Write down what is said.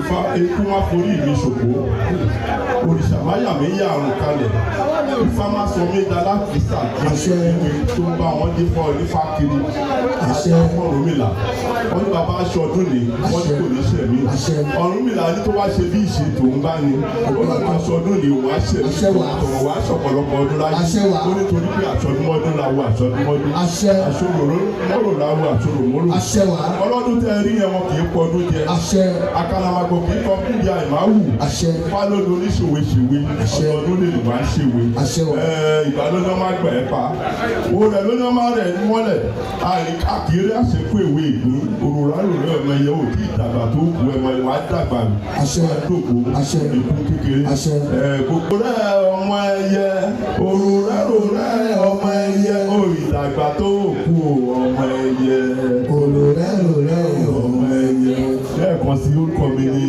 Ifá ikú má forí mi ṣòfò, òrìṣà máyà mi yà àrùn kalẹ̀, Ifá má sọ mí da láfíìsà ìwé tó ń bá wọn dé fọ onífá kiri. Àṣẹ. Ọ̀rúnmìlà, wọ́n ní bàbá aṣọ ọdún ni wọ́n ní kò ní ṣẹ̀mí. Àṣẹ. Ọ̀rúnmìlà ní tó wá ṣe bí ìṣe tòun bá ní, ó lóun aṣọ ọdún ni òun á ṣẹ̀mí. Àṣẹ wà. Tòun wá ṣọ̀pọ̀lọpọ̀ ọdún láyé. Àṣẹ wà. Ó nítorí pé àṣọdúnmọ́dún la wo àṣọdúnmọ́dún. Àṣẹ. Àṣọrò mọ́rò la wo àṣọrò mọ́rò. Àṣẹ wà. Ọlọ́dún tẹ rí yẹn, wọn kì í pọdún jẹ. Àṣẹ. Akanamagbọ kì í kọ kúbi àìmáwù. Àṣẹ. Fálódò oníṣòwò ṣèwé. Àṣẹ. Ọdọọdún lè lè wá ṣèwé. Àṣẹ wà. Ìgbà ló ní ọmọ àgbà ẹ pa owó rẹ ló ní ọmọ rẹ mọ́lẹ̀ àrìn káàkiri àṣekú ìwé ìgbín òrùra rẹ ọmọ ẹyẹ ò tí ì dàgbà tó kù ẹmọ ìwà dàgbà. Àṣẹ. Dògbò. Àṣẹ. Ikú kékeré. Àṣẹ. Gbogbo rẹ ọmọ ẹyẹ òrùra rẹ ọmọ ẹyẹ ò ìdàgbà tó kù ọmọ ẹyẹ. Òrùrẹ́ rùrẹ́ ọmọ ẹyẹ. Lẹ́ẹ̀kan sí, orúkọ mi ni.